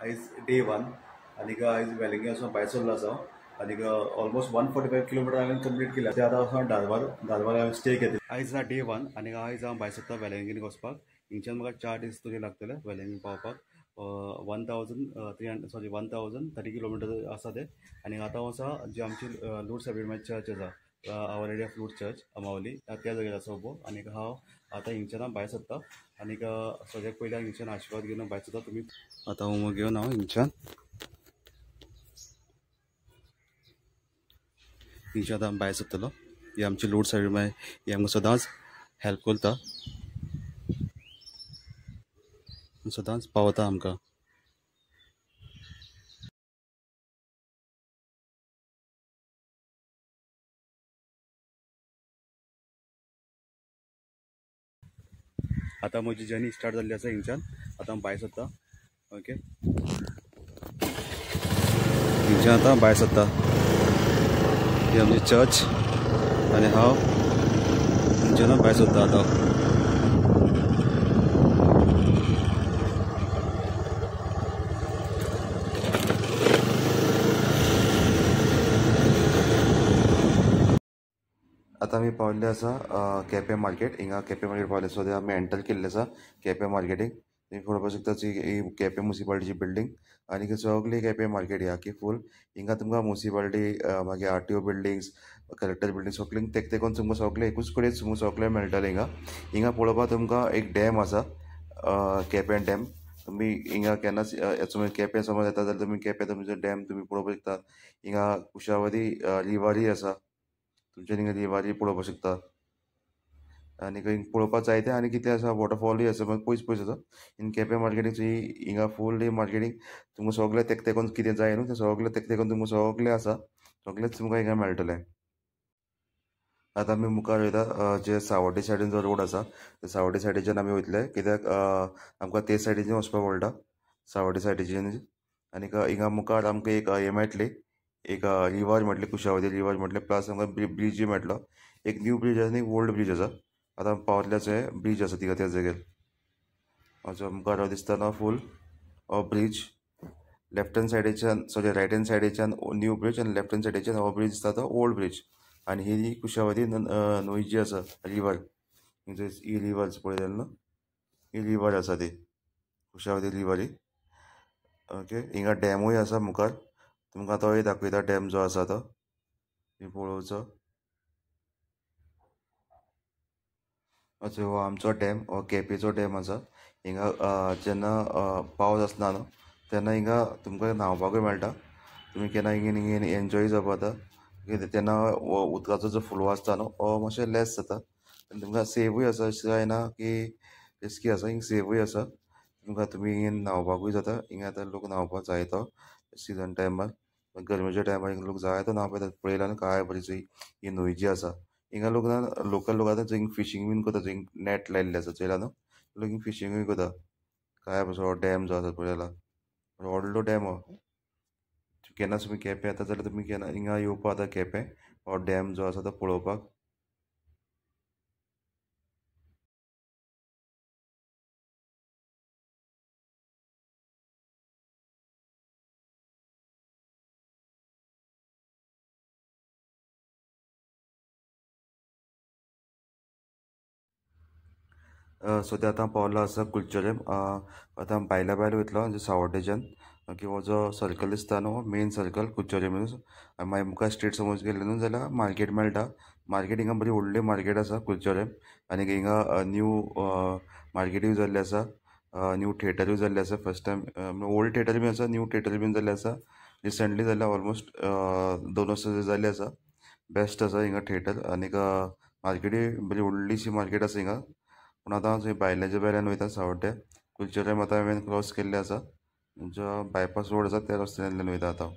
आयज डे 1 आनीक आयज वेलंगी वचून भायर सरलो आसा आनीक ऑलमोस्ट 145 किलोमिटर हांवें कंप्लीट केला. ते आतां वचून धारवार हांवें स्टे घेतला. आयज ना डे 1 आनी आयज हांव भायर सरता वेलंगीन वचपाक. हिंगच्यान म्हाका 4 दीस तरी लागतले वेलंगी पावपाक. 1030 किलोमिटर आसा ते. आनी आतां आसा जी आमची लूर्द सेब्रेट चर्च आसा, our lady of Lourdes church Ambavali, त्या जाग्यार आसा उबो. आनीक हांव आतां हिंगच्यान भायर सरता आनीक सगळ्याक पयलीं हिंगच्यान आशिर्वाद घेवन भायर सरता. तुमी आतां उमो घेवन हांव हिंगच्यान आतां भायर सरतलो. ही आमची लूर्द सेब्रेट ही आमकां सदांच हेल्प करता, सदांच पावता आमकां. आतां म्हजी जर्नी स्टार्ट जाल्ली आसा हिंगच्यान. आतां हांव भायर सरता. ओके, हिंगच्यान आतां भायर सरता. ही आमची चर्च आनी हांव हिंगच्यान भायर सरता आतां. आतां आमी पावल्ले आसा केपें मार्केट. हिंगा केपें मार्केट पावले. सो ते आमी एंटर केल्ले आसा केपें मार्केटीक. तुमी पळोवपाक शकता ही केपें मुन्सिपालिटीची बिल्डींग आनी सगळी केपें मार्केट ही आखी फूल. हिंगा तुमकां मुन्सिपालिटी, मागीर RTO buildings, collector building सगळीं तेक तेकून तुमकां सगळें एकूच कडेन तुमकां सगळें मेळटलें. हिंगा हिंगा पळोवपाक तुमकां एक डॅम आसा, केपें डॅम. तुमी हिंगा केन्नाच केपें समज येता जाल्यार तुमी केपें तुमचो डॅम तुमी पळोवपाक शकता. हिंगा कुशावती रिवरूय आसा, तुमच्या हिंगा रिवरूय पळोवपाक शकता. आनी पळोवपाक जायते आनी कितें आसा, वॉटरफॉलूय आसा, मागीर पयस पयस आसा. इन केपें मार्केटीक हिंगा फूल मार्केटींग तुमकां सगळें तेक तेकून कितें जाय न्हू तें सगळें तेक तेकून तुमकां सगळें आसा, सगळेंच तुमकां हिंगा मेळटलें. आतां आमी मुखार वयता जे सावड्डे सायडीन जो रोड आसा ते सावड्डे सायडीच्यान आमी वयतले, कित्याक आमकां ते सायडीच्यान वचपाक पडटा, सावड्डे सायडीच्यान. आनीक हिंगा मुखार आमकां एक हें मेळटली, एक रिवर मेळटली, कुशावती रिवर मेळटली, प्लस आमकां ब्रिजूय मेळटलो. एक न्यू ब्रिज आसा आनी एक ओल्ड ब्रिज आसा. आतां पावतल्याचे ब्रिज आसा तिका त्या जाग्यार. जो मुखार दिसता न्हू फूल हो ब्रिज, लेफ्ट हँड सायडीच्यान, सॉरी रायट हँड सायडीच्यान न्यू ब्रिज आनी लेफ्ट हँड सायडीच्यान हो ब्रिज दिसता तो ओल्ड ब्रिज. आनी ही कुशावती न्हंय जी आसा रिवर, ही रिवर पळयता न्हू, ही रिवर आसा ती कुशावती रिवर ही. ओके, हिंगा डॅमूय आसा मुखार, तुमकां तोय दाखयता डॅम जो आसा तो पळोवचो. हो आमचो डॅम, हो केपेंचो डॅम आसा. हिंगा जेन्ना पावस आसना न्हू तेन्ना हिंगा तुमकां न्हांवपाकूय मेळटा. तुमी केन्ना हिंगा एन्जॉय जावपा जाता. तेन्ना उदकाचो जो फ्लो आसता न्हू हो मातशें लेस जाता आनी तुमकां सेवूय आसा, अशें जायना की रिस्की आसा, हिंगा सेवूय आसा. तुमकां तुमी हिंगा न्हांवपाकूय जाता. हिंगा आतां लोक न्हांवपाक जाय तो सिजन टायमार, गरमेच्या टायमार हिंगा लोक जाय तो न्हांवपाक येतात. पळयला न्हू काय बरी ही न्हंय जी आसा. हिंगा लोक ना लोकल लोक आतां थंय फिशींग बीन करता, थंय नॅट लायिल्लें आसा चोयला न्हू, लोक हिंगा फिशींगूय करता. काय बसो डॅम जो आसा पळयला, व्हडलो डॅम हो. केन्ना तुमी केपें येता जाल्यार तुमी केन्ना हिंगा येवपा आतां केपें हो डॅम जो आसा तो पळोवपाक. सद्या आतां पावलो आसा कुलचरेम. आतां भायल्या भायर वयतलो म्हणजे सावड्डेच्यान. ओके, हो जो सर्कल दिसता न्हू मेन सर्कल कुलचरेम, मागीर मुखार स्ट्रेट समज गेले न्हू जाल्यार मार्केट मेळटा. मार्केट हिंगा बरी व्हडली मार्केट आसा कुलचरेम. आनी हिंगा न्यू मार्केटूय जाल्लें आसा, न्यू थिएटरूय जाल्लें आसा. फर्स्ट टायम ओल्ड थिएटर बी आसा, न्यू थिएटर बीन जाल्लें आसा, रिसंटली जाल्लें, ऑलमोस्ट 2 वर्सां जाल्लें आसा. बेस्ट आसा हिंगा थिएटर. आनीक मार्केटूय बरी व्हडलीशी मार्केट आसा हिंगा. पूण आतां थंय भायल्याच्या भायल्यान वयता सावड्डे. कुलचरेम आतां हांवें क्रॉस केल्लें आसा, जो बायपास रोड आसा त्या रस्त्यांतल्यान वयता आतां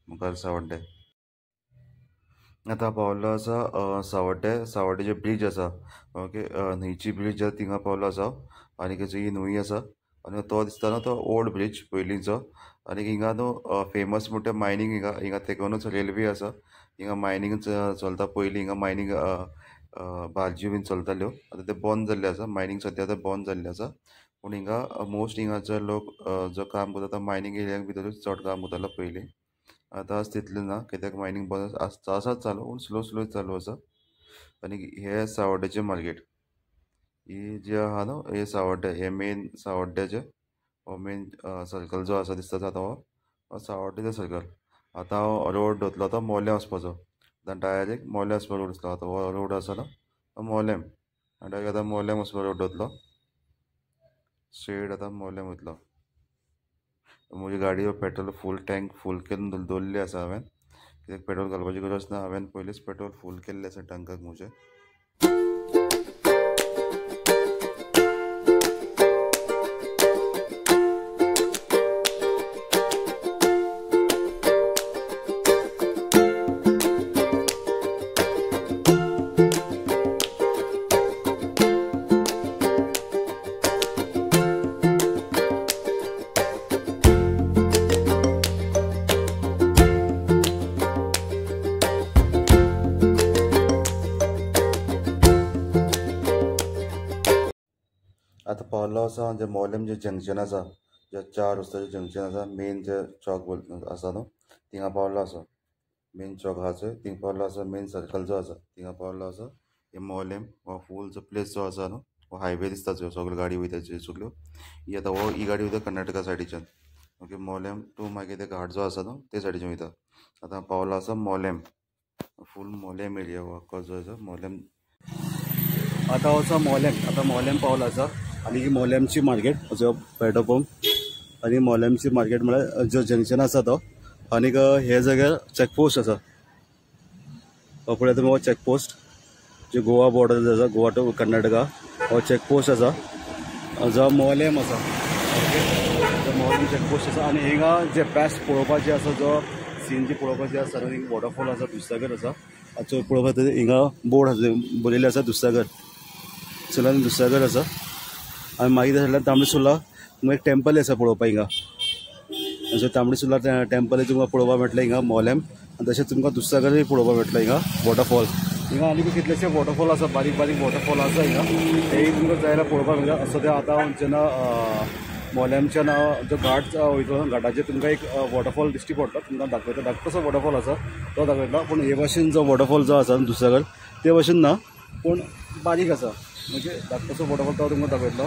मुखार सावड्डे. आतां पावल्लो आसा सावड्डे. सावड्डेचे ब्रिज आसा, ओके, न्हंयची ब्रिज आसा थिंगा पावल्लो आसा. आनी ही न्हंय आसा आनी तो दिसता न्हू तो ओल्ड ब्रिज पयलींचो. आनी हिंगा न्हू फेमस म्हणटा मायनींग, हिंगा हिंगा तेकूनच रेल्वे आसा. हिंगा मायनींग चलता, पयलीं हिंगा मायनींग बार्ज्यो बीन चलताल्यो, आतां ते बंद जाल्ले आसा. मायनींग सद्या आतां बंद जाल्लें आसा. पूण हिंगा मोस्ट हिंगाचो लोक जो काम करता तो मायनींग एरियाक भितरूच चड काम करतालो पयलीं. आतां तितलें ना कित्याक मायनींग बंद आसा चालू, पूण स्लो स्लो चालू आसा. आनी हे सावड्ड्याचें मार्केट ही जे आहा न्हू, हे सावड्डे, हे मेन सावड्ड्याचें हो मेन सर्कल जो आसा दिसता आतां हो सावड्ड्याचो सर्कल. आतां हांव रोड धरतलो आतां मोल्यां वचपाचो. आतां डायरेक्ट मोल्यां वचपाचो रोड आसलो. आतां हो रोड आसा न्हू तो मोलेम, डायरेक्ट आतां मोल्याम वचपाचो रोड धरतलो स्ट्रेट. आतां मोल्याम वयतलो. म्हजी गाडयेर पेट्रोल फूल टँक फूल करून दवरलेली आसा हांवें, कित्याक पेट्रोल घालपाची गरज ना. हांवें पयलींच पेट्रोल फूल केल्लें आसा टँकाक म्हजें. आतां पावल्लो आसा जे मोलेम जे जंक्शन आसा, जे 4 रस्त्याचें जंक्शन आसा, मेन जे चौक आसा न्हू थिंगा पावल्लो आसा. मेन चौक आसा चोय थिंगा पावल्लो आसा. मेन सर्कल जो आसा थिंगा पावल्लो आसा. हे मोलेम हो फूल जो प्लेस जो आसा न्हू, हो हायवे दिसता चोय, सगळ्यो गाडी वयता चोय सगळ्यो. ही आतां हो ही गाडी वयता कर्नाटका सायडीच्यान. ओके, मोलेम टू मागीर ते घाट जो आसा न्हू ते सायडीच्यान वयता. आतां पावलो आसा मोलेम, फूल मोलेम एरिया हो आख्खो जो आसा मोलेम. आतां आसा मोलेम, आतां मोलेम पावलो आसा. आनी ही मोलेमची मार्केट जो पेट्रोल पंप, आनी मोलेमची मार्केट म्हळ्यार जो जंक्शन आसा तो. आनीक हे जाग्यार चॅकपोस्ट आसा, पळय तुमी हो चॅकपोस्ट जे गोवा बॉर्डर आसा, गोवा टू कर्नाटका हो चॅकपोस्ट आसा जो मोलेम आसा. ओके, जो मोलेम चॅकपोस्ट आसा. आनी हिंगा जे बेस्ट पळोवपाचें आसा, जो सीन जी पळोवपाची आसा, हिंगा वॉटरफॉल आसा, दुधसागर आसा. आतां पळोवपाक हिंगा बोर्ड आसा बरयल्लें आसा दुधसागर, चला दुधसागर आसा. आनी मागीर त्या सायडीन तांबडी सुर्ला तुमकां एक टेम्पल आसा पळोवपाक हिंगा. सो तांबडी सुर्ला टेम्पल तुमकां पळोवपाक मेळटलें हिंगा मोलेम. आनी तशेंच तुमकां दुधसागरूय पळोवपाक मेळटलें हिंगा वॉटरफॉल. हिंगा आनी कितलेशे वॉटरफॉल आसा, बारीक बारीक वॉटरफॉल आसा हिंगा, तेय तुमकां जाय जाल्यार पळोवपाक मेळटा. सद्या आतां जेन्ना मोलेमच्यान जो घाट वयतलो, घाटाचेर तुमकां एक वॉटरफॉल दिश्टी पडटा, तुमकां दाखयता. धाकटोसो वॉटरफॉल आसा तो दाखयता. पूण हे भाशेन जो वॉटरफॉल जो आसा दुधसागर ते भाशेन ना, पूण बारीक आसा. म्हणजे धाकटोसो वॉटरफॉल तो तुमकां दाखयतलो.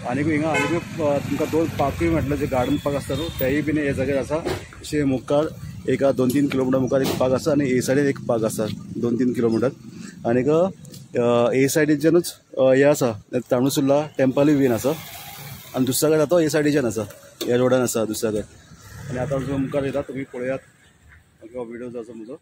आनीक हिंगा आनीक तुमकां 2 पार्कूय मेळटले, जे गार्डन पार्क आसता न्हू तेय बीन हे जाग्यार आसा. अशें मुखार एक 2-3 किलोमिटर मुखार एक पार्क आसा, आनी हे सायडीन एक पार्क आसा 2-3 किलोमिटर. आनीक हे सायडीच्यानूच हें आसा तांबडी सुर्ला टेम्पलूय बीन आसा. आनी दुधसागर तो हे सायडीच्यान आसा, ह्या रोडान आसा दुधसागर. आनी आतां जो मुखार येता तुमी पळयात हो व्हिडियो जो आसा म्हजो.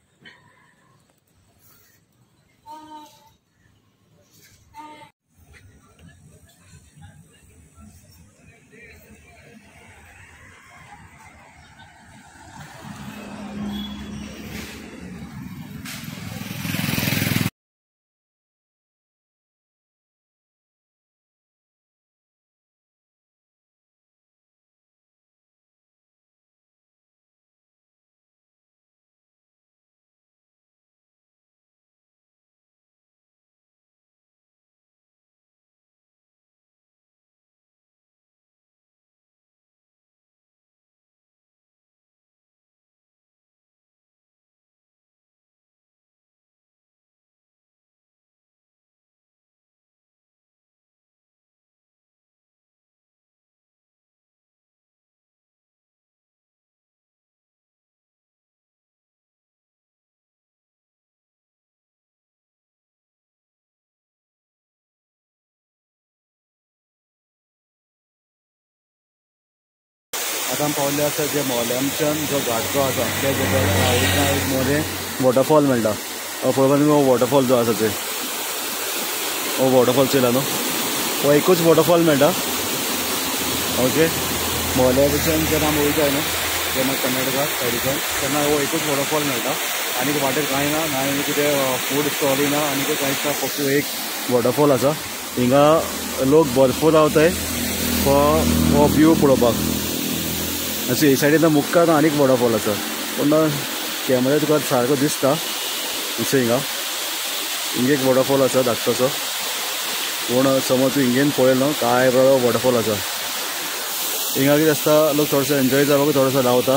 आतां पावल्ले आसा जे मोलेमच्यान जो घाट जो आसा त्या जाग्यार एक मोरें वॉटरफॉल मेळटा. पळोवपाक तुमी हो वॉटरफॉल जो आसा चोय, हो वॉटरफॉल चोयला न्हू, हो एकूच वॉटरफॉल मेळटा. ओके, मोलेमच्यान जेन्ना आमी वयता न्हू जेन्ना कर्नाटका सायडीच्यान तेन्ना हो एकूच वॉटरफॉल मेळटा. आनी वाटेर कांय ना, ना आनी कितें फूड स्टॉलूय ना, आनी कांयच ना, फक्त एक वॉटरफॉल आसा. हिंगा लोक भरपूर रावताय हो व्यू पळोवपाक. अशें हे सायडीन मुखार आनीक वॉटरफॉल आसा, पूण कॅमेरा तुका सारको दिसता. अशें हिंगा हिंगा एक वॉटरफॉल आसा धाकटोसो, पूण समज तूं हिंगेन पळयलो न्हू काय बरो वॉटरफॉल आसा. हिंगा कितें आसता लोक थोडोसो एन्जॉय जावपाक थोडोसो रावता.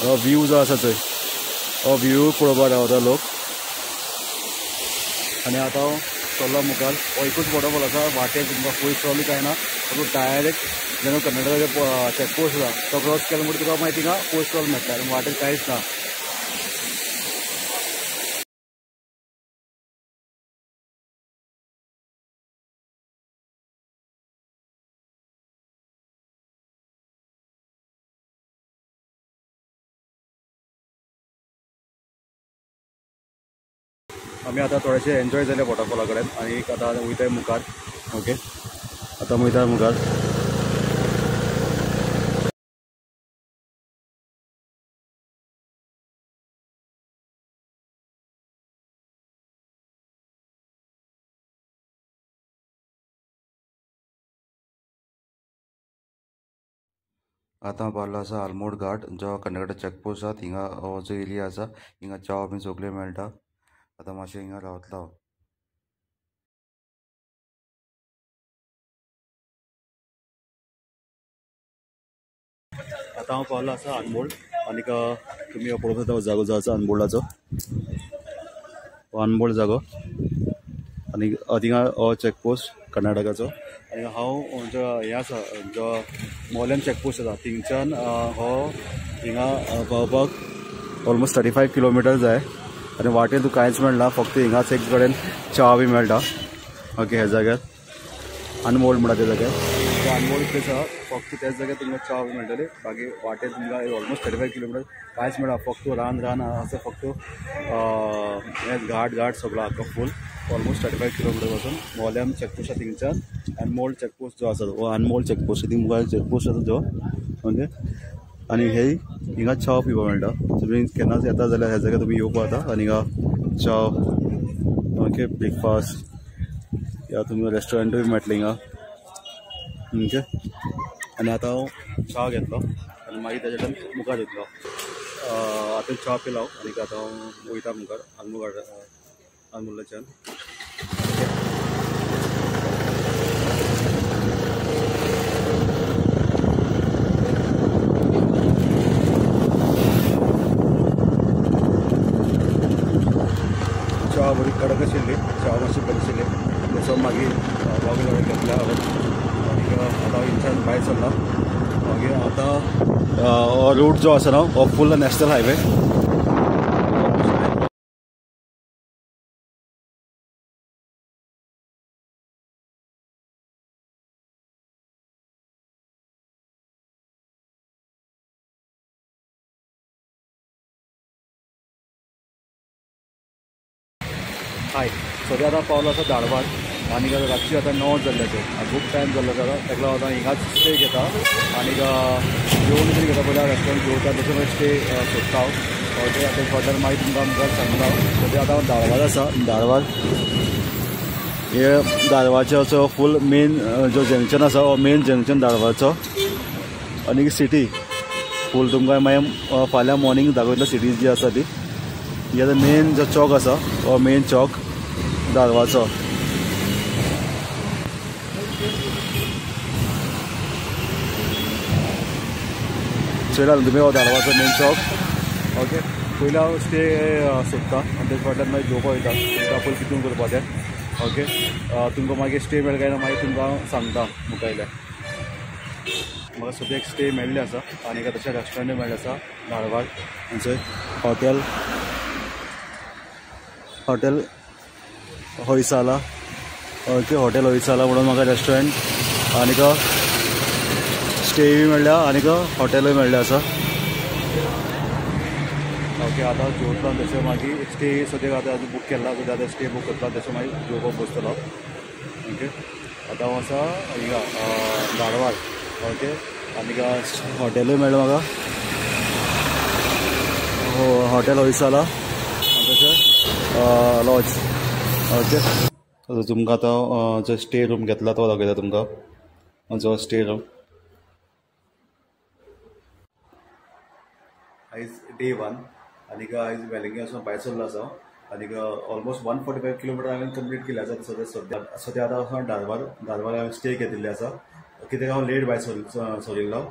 हो व्यू जो आसा चोय हो व्यू पळोवपाक रावता लोक. आनी आतां हांव चल्लो मुखार. हो एकूच वॉटरफॉल आसा, वाटेर तुमकां फूल स्टॉल कांय ना. तूं डायरेक्ट जेन्ना कर्नाटकाचे चॅकपोस्ट आसा तो क्रॉस केलो म्हणटकीर तुका मागीर थिंगा फूल स्टॉल मेळटा आनी वाटेर कांयच ना. आमी आतां थोडेशे एन्जॉय जाले वॉटरफॉला कडेन आनी आतां वयताय मुखार. ओके आतां वयता मुखार. आतां पावलो आसा आलमोड घाट जो कर्नाटक चॅकपोस्ट आसा थिंगा हो जो एरिया आसा हिंगा च्या बी सगळें मेळटा. आतां मातशें हिंगा रावतलो हांव. आतां हांव पावलो आसा आनमोड आनीक तुमी पळोवंक शकता जागो जो आसा अनमोडाचो, हो अनमोड जागो. आनी थिंगा हो चॅकपोस्ट कर्नाटकाचो. आनी हांव जो हें आसा जो मोलेम चॅकपोस्ट आसा थिंगच्यान हो हिंगा पावपाक ऑलमोस्ट 35 किलोमिटर जाय. आनी वाटेर तुका कांयच मेळना, फक्त हिंगाच एक कडेन च्या बी मेळटा. ओके ह्या जाग्यार अनमोड म्हणटा त्या जाग्यार, अनमोड प्लेस आसा, फक्त त्याच जाग्यार तुमकां च्या बी मेळटली. बाकी वाटेर तुमकां ऑलमोस्ट 35 किलोमिटर कांयच मेळना, फक्त रान रान आसा, फक्त हें घाट घाट सगळो आख्खो फूल ऑलमोस्ट 35 किलोमिटर पासून मोलेम चॅकपोस्ट आसा थिंगच्यान अनमोल चॅकपोस्ट जो आसा हो अनमोल चॅकपोस्ट थिंग मुखार चॅकपोस्ट आसा जो. ओके आनी हे हिंगा च्या पिवपाक मेळटा. तुमी केन्नाच येता जाल्यार ह्या जाग्यार तुमी येवपाक जाता आनी हिंगा च्या ओके ब्रेकफास्ट या तुमकां रेस्टॉरंटूय मेळटलें हिंगा. ओके आनी आतां हांव च्या घेतलो आनी मागीर ताच्या मुखार वयतलो. आतां च्या पिलो आनी आतां हांव वयता मुखार आलमोड आलमोडच्यान. च्या बरी कडक आशिल्ली, च्या मातशी बरी आशिल्ली. तसो मागीर बाबू घेतला आनी आतां हिंगच्यान भायर सरला. मागीर आतां हो रूट जो आसा न्हू हो फूल नॅशनल हायवे. हाय सद्या आतां पावलो आसा धारवाड आनी रातची आतां 9 जाल्ले, खूब टायम जाल्लो आसा. ताका लागून आतां हिंगाच स्टे घेता आनी जेवण तरी घेता पयल्या रेस्टॉरंट जेवता तशें मागीर स्टे सोदता हांव. ओके आतां फाटल्यान मागीर तुमकां मुखार सांगता हांव. सद्या आतां हांव धारवाड आसा. धारवाड हे धारवाडचो असो फूल मेन जो जंक्शन आसा हो मेन जंक्शन धारवाडचो. आनी सिटी फूल तुमकां मागीर फाल्यां मॉर्निंग दाखयतलो सिटी जी आसा ती. ही आतां मेन जो चौक आसा हो मेन चौक धारवाडचो. चोयला तुमी हो धारवाडचो मेन चौक. ओके पयलीं हांव स्टे सोदता आनी तेजे फाटल्यान मागीर जेवपाक वयता. तुमकां पयलीं कितें करपा तें. ओके तुमकां मागीर स्टे मेळ्ळो काय ना मागीर तुमकां हांव सांगता मुखार येयल्यार. म्हाका सद्या एक स्टे मेळ्ळें आसा आनी एका तशें रेस्टॉरंटूय मेळ्ळें आसा धारवाड थंयसर hotel hotel Hoysala. Okay hotel Hoysala म्हणून म्हाका रेस्टॉरंट आनीक स्टेय मेळ्ळ्या आनीक हॉटेलूय मेळ्ळें आसा. ओके आतां जेवतलो तशें मागीर स्टे सद्याक आतां बूक केला सद्या आतां स्टे बूक करतलो तशें मागीर जेवपाक बसतलो. ओके आतां हांव आसा हिंगा धारवाड. ओके आनीक हॉटेलूय मेळ्ळें म्हाका हॉटेल होयसाला तशें लॉज. ओके तुमकां आतां जो स्टे रूम घेतला तो दाखयता तुमकां जो स्टे रूम. आयज डे 1 आनीक आयज वेलंगी वचून भायर सरलो आसा आनीक ऑलमोस्ट 145 किलोमिटर हांवें कंप्लीट केल्ले आसा. सद्या सद्या सद्या आतां वचून धारवाड धारवाड हांवें स्टे घेतिल्ले आसा. कित्याक हांव लेट भायर सरिल्लो,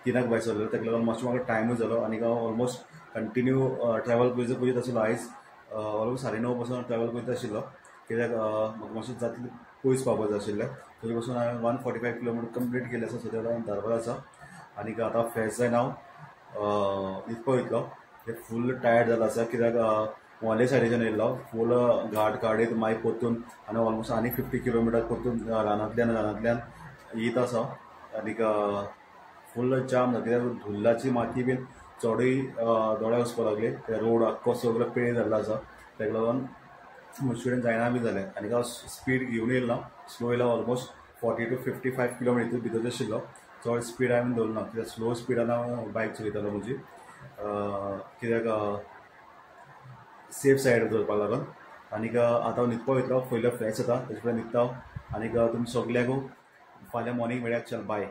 3 भायर सरलो, ताका लागून मातसो म्हाका टायमूय जालो आनी हांव ऑलमोस्ट कंटिन्यू ट्रॅवल करीत आशिल्लो. आयज ऑलमोस्ट 9:30 पासून ट्रॅवल करीत आशिल्लो, कित्याक म्हाका मातशें जातलें पयस पावपाक जाय आशिल्लें. तरी पासून हांवें 145 किलोमिटर कंप्लीट केलें आसा. सद्या हांव दरबार आसा आनी आतां फ्रेश जायन हांव न्हिदपाक वयतलो. फूल टायर्ड जालो आसा, कित्याक मोले सायडीच्यान येयल्लो, फूल घाट काडीत मागीर परतून आनी ऑलमोस्ट आनी 50 किलोमिटर परतून रानांतल्यान येत आसा आनीक फूल जाम जाता, कित्याक धुल्लाची माती बीन चडूय दोळ्याक वचपाक लागली. ते रोड आख्खो सगळो पिळे जाल्लो आसा, ताका लागून म्हजे कडेन जायना बी जालें आनी हांव स्पीड घेवन येयलो ना, स्लो येयलो. ऑलमोस्ट 40 to 55 kilometre भितर आशिल्लो, चड स्पीड हांवें दवरलो ना, कित्याक स्लो स्पिडान हांव बायक चलयतालो म्हजी, कित्याक सेफ सायड दवरपाक लागून. आनीक आतां हांव न्हिदपाक वयतलो, पयलो फ्रेश जाता, तेजे फुडें न्हिदता हांव आनीक तुमी सगल्यांक फाल्यां मॉर्निंग मेळया. चल बाय.